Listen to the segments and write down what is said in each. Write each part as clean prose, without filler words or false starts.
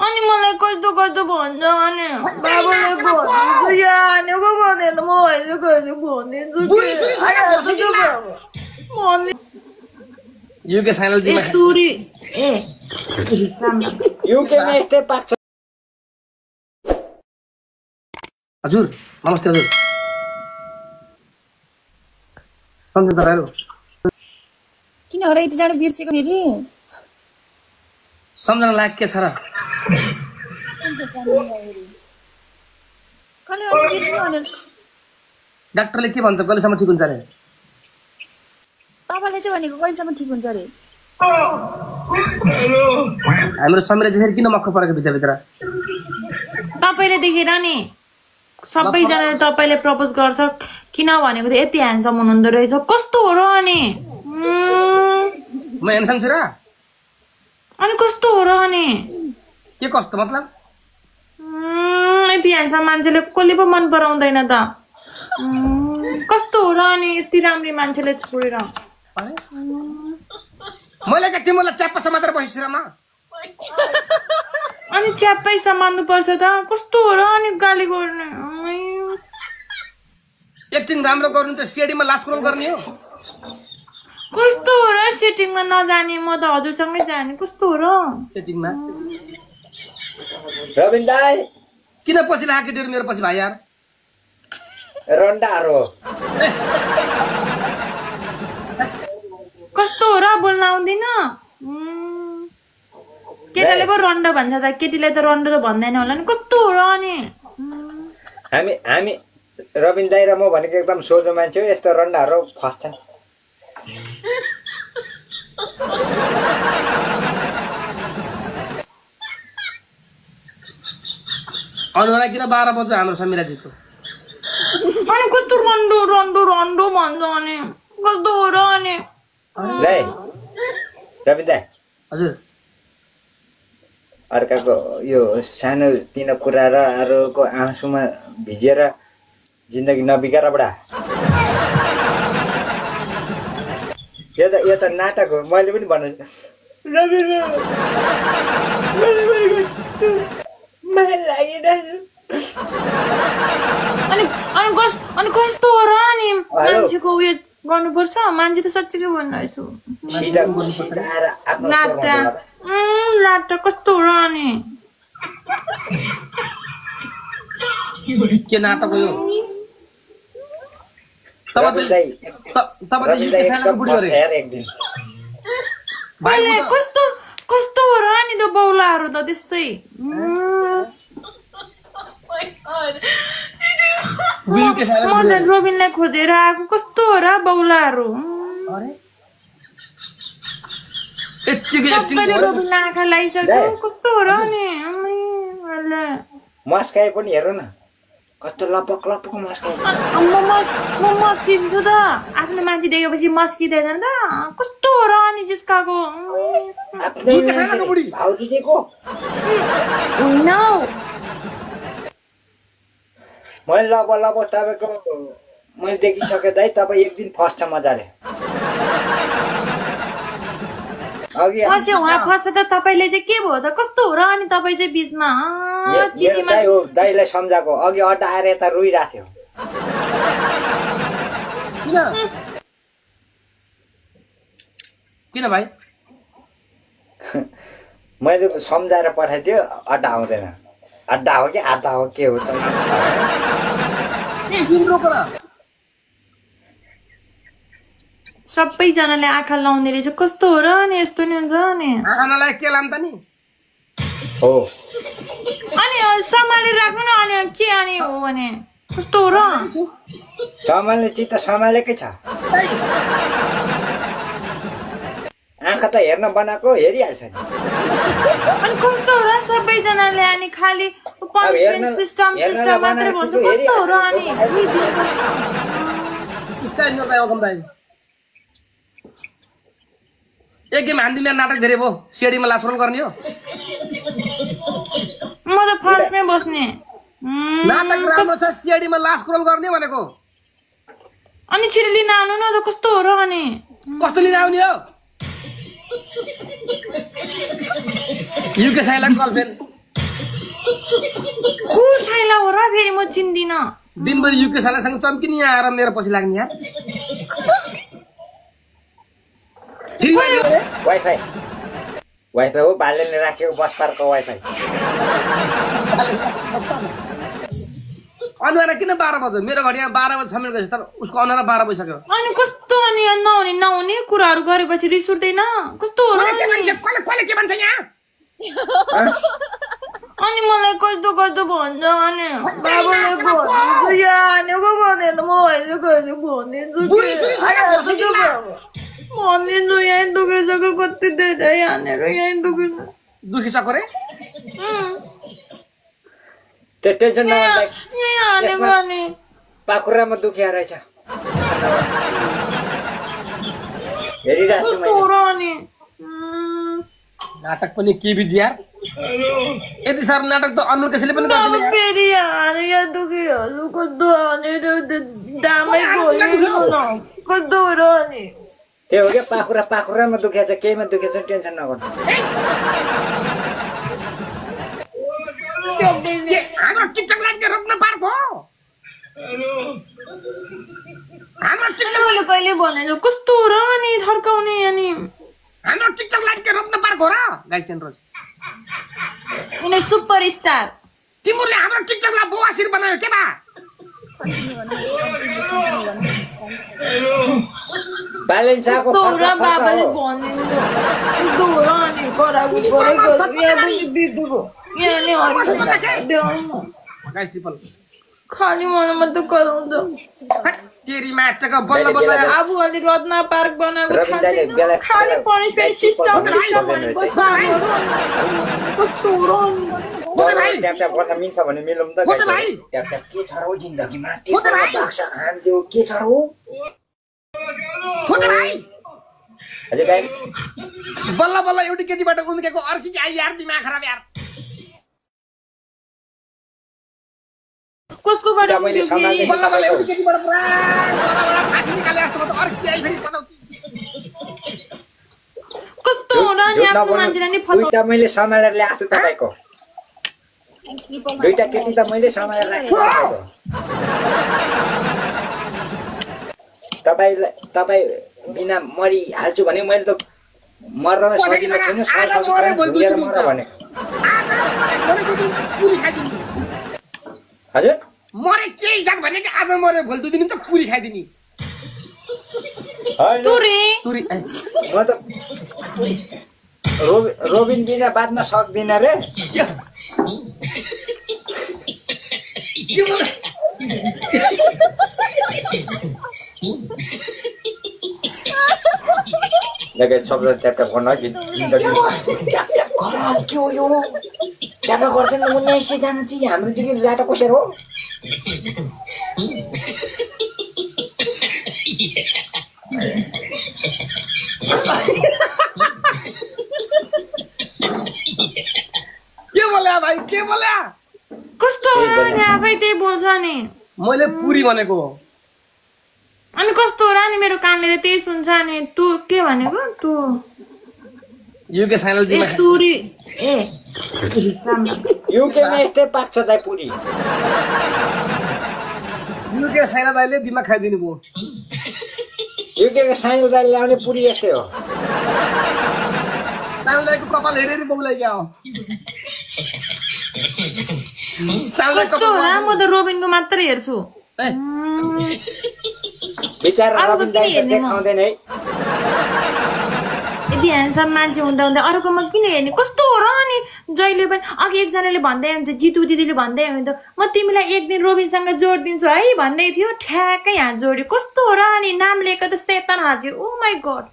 अनि मलाई कस्तो कस्तो भन्छ अनि बाबाले भन्नु यानेको भनेर म अहिले कहिले भनिदिन्छु युके साइनल दिमा सुरी ए युके मा यस्तै पाक्छ हजुर नमस्ते हजुर सम्झना रायो किन हो र यति जाडो बिर्सेको फेरि सम्झना लाग के छ र कसले अनि बिर्स्नु भनेर डाक्टरले के भन्छ कहिलेसम्म ठिक हुन्छ रे तपाईले चाहिँ भनेको कहिलेसम्म ठिक हुन्छ रे हाम्रो समीरा चाहिँ किन मक्ख परेको भित्र तपाईले देखेर नि सबैजनाले तपाईले प्रपोज गर्छ किन भनेको त यति ह्यान्डसम हुनुहुँदो रहेछ कस्तो हो र अनि म ह्यान्डसम छु र अनि कस्तो हो र अनि के कस्तो मतलब यति ह्यान्डसम मान्छेले कसले पो मन पराउँदैन त कस्तो हो र अनि यति राम्री मान्छेले छोडेर मैले के तिमीलाई च्याप्पा मात्र बसिछु र म अनि च्याप्पै समान्नु पर्छ त कस्तो हो र अनि गाली गर्ने एक्टिङ राम्रो गर्नु त सिडीमा लास्ट रोल गर्ने हो कस्तो हो र सेटिङमा नजाने म त हजुरसँगै जाने कस्तो हो र सेटिङमा रबिन दाइ किन पछि लाग्यो केटीहरु मेरो पछि भाइ यार रन्डारो कस्तो हो र बोल्न आउँदैन केटाले पो रन्ड भन्छ त केटीले त रन्ड त भन्दैन होला नि कस्तो हो र अनि हामी रबिन दाइ र म भनेको एकदम सोझो मान्छे हो यस्तो रन्डाहरू फस्छन् अनुरा किन 12 बज्यो हाम्रो समीराजीको अनि कस्तो रन्डो रन्डो रन्डो भन्छ अनि कस्तो हो र अनि दाइ रबिन दाइ हजुर अर्काको यो सानो तिनो कुरा र अरूको आँसुमा भिजेर जिन्दगी नबिगार बडा यो त नाटक हो मैले पनि भन्नु अनि कस्तो हो र अनि मान्छेको उयो गर्नुपर्छ मान्छे त साँच्चै भन्दैछु लाटा कस्तो हो र अनि के नाटक हो यो कस्तो हो र नि त बौलाहरू त त्यसै रोबिनलाई खोजेर आएको कस्तो हो र बौलाहरू रोबिनलाई आँखा लगाइसक्यो कस्तो हो र नि मस्काए पनि हेर न कस्तो लपक लपक मस्काए म मस्किन्छु त आफ्नो मान्छे देखेपछि मस्किँदैन त कस्तो हो र अनि जिस्काको मैले लब तपाईँको मैले देखिसकेँ दाइ तपाईँ एक दिन फस्छ मजाले फस्छ त तपाईँले चाहिँ के भयो त कस्तो हो र अनि तपाईँ चाहिँ बिचमा दाइलाई सम्झाएको अघि अड्डा आएर यता रोइरहेको थियो किन भाइ मैले सम्झाएर पठाइदियो अड्डा आउँदैन अड्डा हो कि आधा हो के हो त सबैजनाले आँखा लाउने रहेछ कस्तो हो र अनि यस्तो नि हुन्छ नि आँखालाई के लाम त नि हो अनि सम्हालेर राख्नु न अनि के अनि हो भने कस्तो हो र सम्हाल्ने चित्त सम्हालेकै छ आँखा त हेर्न बनाएको हेरिहाल्छ नि अनि कस्तो हो र सबैजनाले अनि खाली पनिसमेन्ट सिस्टम मात्र भन्छ कस्तो हो र अनि एक गेम हान्दी मेरो नाटक धेरै भयो सिडीमा लास्ट रोल गर्ने हो म त फर्स्टमै बस्ने नाटक राम्रो छ सिडीमा लास्ट रोल गर्ने भनेको अनि छिटो लिन आउनु न त कस्तो हो र अनि कस्तो लिन आउने हो युके साइलेन्ट गर्लफ्रेन्ड को साइला हो र फेरि म चिन्दिन दिनभरि युके सालासँग चम्किनी यहाँ आएर मेरो पछि लाग्ने यार वाइफाई वाइफाई हो बालेले राखेको बस पार्कको वाइफाई अनुहार किन 12 बज्यो मेरो घडी यहाँ 12 बजे 6 मिनेट गएछ तर उसको अनुहार 12 बजिसक्यो अनि कस्तो अनि नहुने कुराहरू गरेपछि रिस उठ्दैन कस्तो हो र कसले के भन्छ यहाँ अनि मलाई कस्तो कस्तो भन्छ अनि बाबाले भन्नु यानेको भनेर म अहिले कहिले भनिदिन्छु यहाँ दुखिसक्यो कति धेरै हानेर यहाँ दुखिन्छ दुखिसक्यो रे टेन्सन यहाँ हानेको अनि पाखुरामा दुखिया रहेछ हेरिरहेको छु कस्तो हो र अनि नाटक पनि के विधि यार यति साह्रो नाटक त अनुल कसैले पनि गर्दैन यार फेरि यहाँ दुखिहाल्नु कस्तो हानेर दामै गयो कस्तो हो र अनि त्यो हो क्या पाखुरामा दुखेछ केहीमा दुखेछ टेन्सन नगर्नु हाम्रो टिकटक लाइट के रोक्न पार्को हाम्रो टिकटक मैले कहिले भनेको कस्तो हो र अनि थर्काउने अनि हाम्रो टिकटक लाइट के रोक्न पार्को र गाइचन रोज उनी सुपरस्टार तिमीले हाम्रो टिकटकलाई बवासिर बनायो के बा बालेन्साको बाबाले भनिन्छ कस्तो हो र अनि कराएको बिर्दुको गाइस ट्रिपल खाली मलाई मात्रै कराउँछ तेरी माटको बल्ल बल्ल अब अलि रत्न पार्क बनाएको थाहा छैन खाली पनिसमेन्ट सिस्टम कस्तो हो र ट्याप गर्न मिल्छ भने मिलौँ त ट्याप के छ र जिन्दगीमा हान्दियो के छ र हजुर दाइ बल्ल बल्ल एउटी केटीबाट उम्केको अर्की आइ यार दिमाग खराब यार कसकोबाट मैले सम्हाल्दै बल्ल बल्ल एउटी केटीबाट पुरा बडा फाँसी निकाले जस्तो त अर्की आइ फेरि पताउँछ कस्तो हो र नि आफ्नो मान्छेलाई नि फटाउ दुईटा मैले सम्हालेर ल्याएको छु तपाईको दुईटा केटी त मैले सम्हालेर राखेको तपाईँ बिना मरिहाल्छु भने मैले त मर्न सजिलो छैन भने हजुर मरे केही जात भने कि आज मरे भोलि 2 दिन चाहिँ पुरी खाइदिने तुरी तुरी म त रोबिन बिना बाँच्न सक्दिन रे लगे शब्द ट्याप गर्न कि के हो यो ट्याप गर्दैन मुन्ने यसै जानु चाहिँ हाम्रो चाहिँ लाटा पसेर हो के बोल्या भाइ के बोल्या कस्तो हो र नि आफै त्यही बोल्छ नि मैले पुरी भनेको हो अनि कस्तो हो र नि मेरो कानले त्यही सुन्छ नि तु के भनेको तु युके साइनल दिमा तुरी ए युके मा यस्तै पाक्छ दाइ पुरी युके साइनल दाइले दिमाग खाइदिनु भयो युके को साइनल दाइ ल्याउने पुरी यस्तै हो साइनल दाइको कपाल हेरेर बौलाई क्या हो कस्तो हो र म त रोबिनको मात्र हेर्छु बिचारा रोबिन दाइ त देखाउँदैन है यदि ह्यान्डसम मान्छे हुँदा हुँदा अर्कोमा किन हेर्ने कस्तो हो र नि जहिले पनि अघि एकजनाले भन्दै हुन्छ जितु दिदीले भन्दै हुन्थ्यो म तिमीलाई एक दिन रोबिनसँग जोडिदिन्छु है भन्दै थियो ठ्याक्कै यहाँ जोड्यो कस्तो हो र नि नाम लिएको त शैतान हाजिर ओ माई गॉड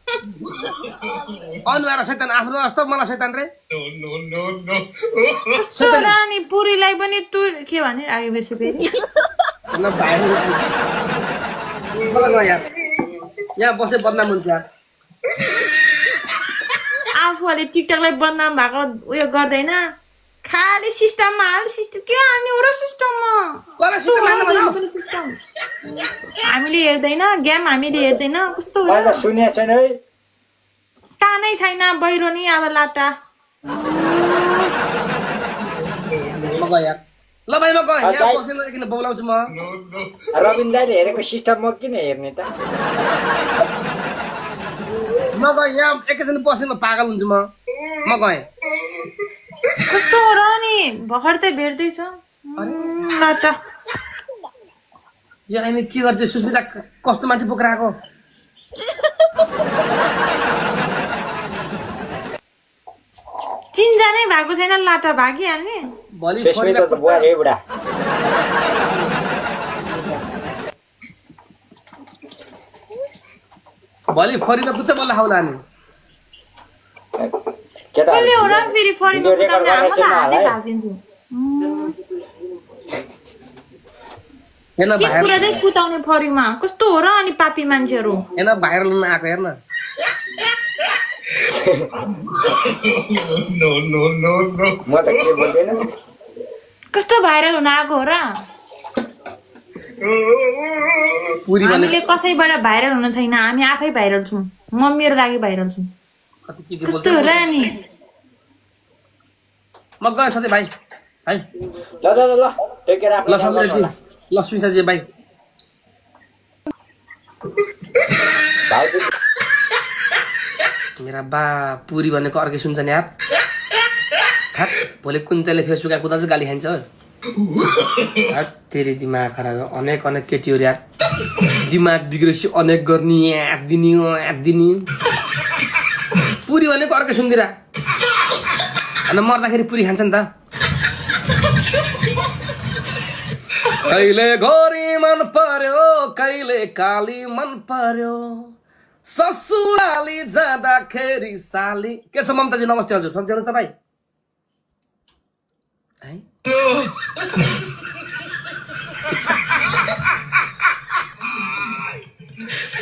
अनुहार शैतान आफ्नो जस्तो मलाई शैतान रे कस्तो हो र नि पुरीलाई पनि तु के भने आगे बेसी फेरि न भाइ मलाई यार यहाँ बसे बदनाम हुन्छ यार आफूले टिकटकलाई बदनाम भएको उयो गर्दैन खाली सिस्टममा हाल सिस्टम के हाल्ने हो र सिस्टममा हामीले हेर्दैन गेम हामीले हेर्दैन कस्तो हो मलाई सुने छैन है कानै छैन बहिरो नि अब लाटा मको गएँ यार ल भाइ म गएँ यहाँ बसेर किन बोलाउँछु म रबिन दाइले हेरेको सिस्टम म किन हेर्ने त म गएँ यहाँ एकैछिन बसेर म पागल हुन्छु म गएँ कस्तो हो र नि भर्खर त भेट्दैछ लाटा यो हामी के गर्छ सुस्मिता कस्तो मान्छे बोकेर आएको चिनजानै भएको छैन लाटा भागिहाल्ने भोलि सुस्मिता त बुवा रे बुढा भोलि फरीमा कुच्चा बल्ल खाउला नि कसले हो र फेरि फरीमा कुदाउने आमालाई हातै हालिदिन्छु हेर्न के कुरा चाहिँ कुदाउने फरीमा कस्तो हो र अनि पापी मान्छेहरू हेर्न भाइरल हुन आएको हेर्न म त के बोल्दैन कस्तो भाइरल हुन आएको हो र पुरी हामीले कसैबाट भाइरल हुन छैन हामी आफै भाइरल छौँ म मेरो लागि भाइरल छु कस्तो हो र नि म गएँ सधैँ भाइ है ल टेकेर ल सधैँ लक्ष्मीजी भाइ मेरा बा पुरी भनेको अर्कै सुन्छ नि यार भोलि कुन चाहिँले फेसबुक कुदा चाहिँ गाली खान्छ तेरि दिमाग खराब अनेक केटीहरू यार दिमाग बिग्रेसी अनेक गर्ने एप दिने पुरी भनेको अर्कै सुन्दिरा अनि मर्दाखेरि पुरी खान्छ नि त कहिले गोरी मन पर्यो कहिले काली मन पर्यो ससुराली जाँदाखेरि साली के छ ममताजी नमस्ते हजुर सन्चै हुनुहुन्छ तपाईँ है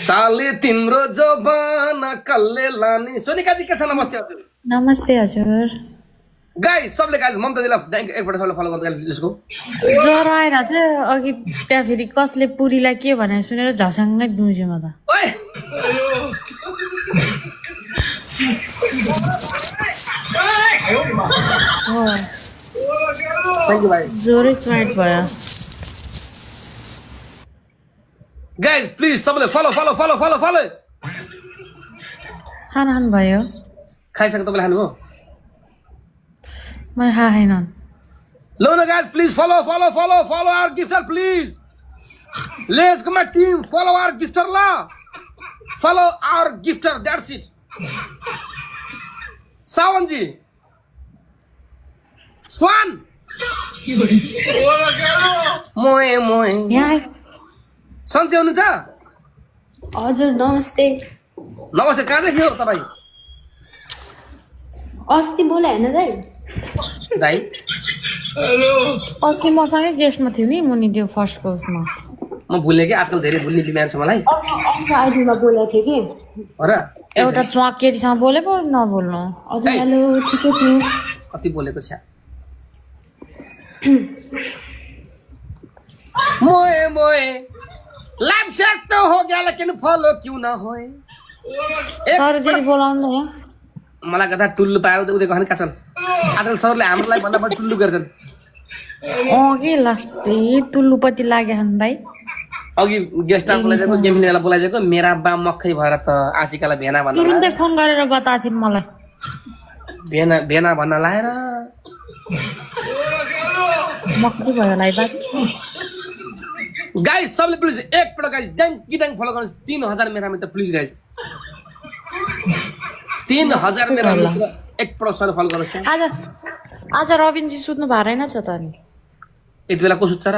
साली तिम्रो जवान कल्ले लानी सोनिकाजी के छ नमस्ते हजुर नमस्ते हजुर गाइस सबले गाइस ममताजीलाई एकपल्ट सबले फलो गर्दै लिस्को ज्वरो आएर चाहिँ अघि त्यहाँ फेरि कसले पुरीलाई के भनेर सुनेर झसङ्गै दुझ्यो म त ओए थ्यांक यू भाइ ज्वरै च्वाइट भयो गाइस प्लिज सबले फलो खाना खानु भयो खाइसक्यो तपाईँले खानुभयो मैले खाएन ल न guys please follow our gifter please let's go my team follow our gifter ल follow our gifter that's it Sawan ji स्वान मोए सन्चै हुनुहुन्छ हजुर नमस्ते नमस्ते कहाँदेखि हो तपाईँ अस्ति बोला होइन दाइ अस्ति मसँगै गेस्टमा थियो नि मुनि त्यो फर्स्टको उसमा म भुल्ने कि आजकल धेरै भुल्ने बिमार छ मलाई आइडीमा बोलेको थिएँ कि हो र एउटा च्वाक केटीसँग बोले पो नबोल्नु हजुर हेलो ठिकै छु कति बोलेको छ मोए लाइफ सेट तो हो गया लेकिन फॉलो क्यों ना होए सर दिदी बोलाउनु न मलाई कथा टुल्लु पाएर उदे कहन काचन आजकल सरले हामीलाई भन्दा बढी टुल्लु गर्छन् के लास्टै टुल्लुपति लाग्यो हन भाइ अघि गेस्ट बोलाइदिएको गेम खेल्ने बेला बोलाइदिएको मेरा बा मक्खै भएर त आशिकालाई भेना भन्न तुरुन्तै फोन गरेर बताएको थिइन् मलाई भेना भन्न लाएर मक्खै भयो लाई बात गाइस सबले प्लिज एकपल्ट गाइस ड्याङ फलो गर्नुहोस् 3000 मेरा मित्र प्लिज गाइस 3000 मेरा मित्र एकपल्ट सर फलो गर्नुहोस् आज रबिनजी सुत्नु भएन छ त नि यति बेला को सुत्छ र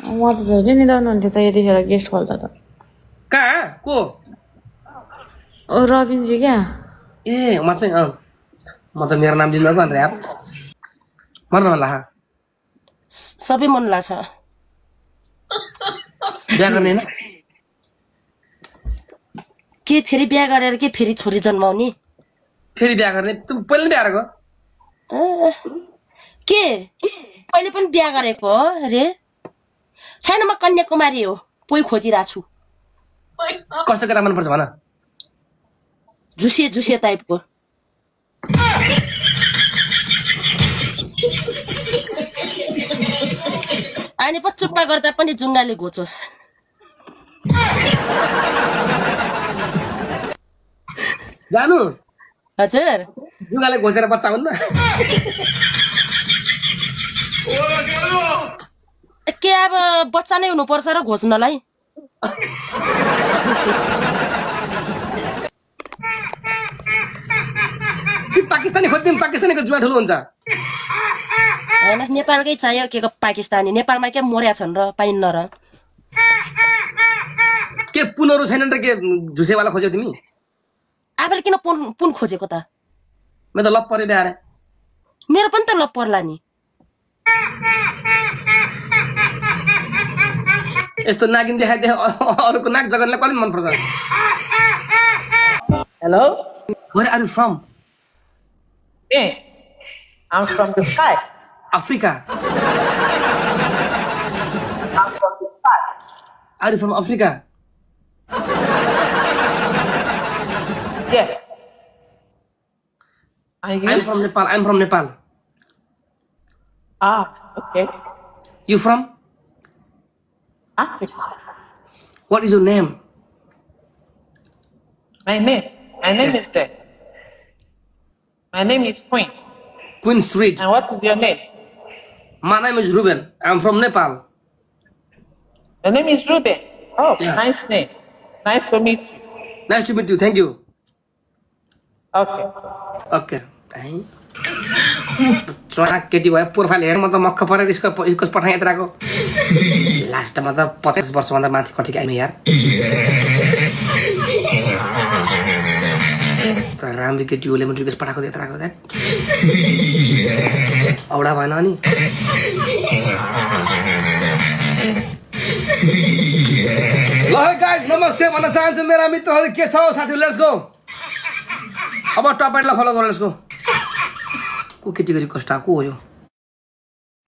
म त जहिले निदाउनु हुन्थ्यो त यतिखेर गेस्ट खोल्दा त कहाँ को रबिनजी क्या ए म चाहिँ म त मेरो नाम लिनु भनेर यार मर्न मन लाग्छ सबै मन लाग्छ बिहा गर्ने हैन के फेरि बिहा गरेर के फेरि छोरी जन्माउने फेरि बिहा गर्ने पहिले बिहा गरेको के पहिले पनि बिहा गरेको हो रे छैन म कन्याकुमारी हो पोइ खोजिरहेको छु कस्तो केटा मनपर्छ भन झुसे टाइपको अनि पो चुप्पा गर्दा पनि जुङ्गाले घोचोस्। जानु हजुर जुङ्गाले घोचेर बच्चा हुन्न। के अब बच्चा नै हुनुपर्छ र घोच्नलाई? पाकिस्तानी खोज्दिन, पाकिस्तानीको जुवा ठुलो हुन्छ। होइन नेपालकै चाहियो के को पाकिस्तानी? नेपालमा के मर्या छन् र पाइन्न र? के पुनहरू छैनन् र के झुसेवाला खोज्यौ तिमी? आफूले किन पुन खोजेको त? मेरो त लप परे ल्याएर। मेरो पनि त लप पर्ला नि। यस्तो नागिन देखाइदिए अरूको नाक जगनलाई कसले मन पर्छ? Hello? Where are you from? Hey, I'm from the sky. Africa. I'm from the sky. Are you from Africa? Yes. I'm from Nepal. I'm from Nepal. Ah, okay. You from? Africa. What is your name? My name is there. My name is Queen. Queen's Reed. And what is your name? My name is Ruben. I'm from Nepal. Your name is Ruben. Oh, Yeah. nice name. Nice to meet you. Nice to meet you. Thank you. Okay. Okay. चोरा केटी भयो profile हेर म त मक्ख परेर इसको पठाएँ यत्रको लास्टमा त 50 वर्षभन्दा माथि कटिक आइम यार। त राम्रो केटी हो लेमन रिक्वेस्ट पठाएको यत्रको दैट औडा भएन अनि ल गाइस नमस्ते भन्न चाहन्छु मेरा मित्रहरू के छ साथीहरु लेट्स गो अब टप 8 ला फलो गरौँ लेट्स गो को केटी गरी कष्ट को हो यो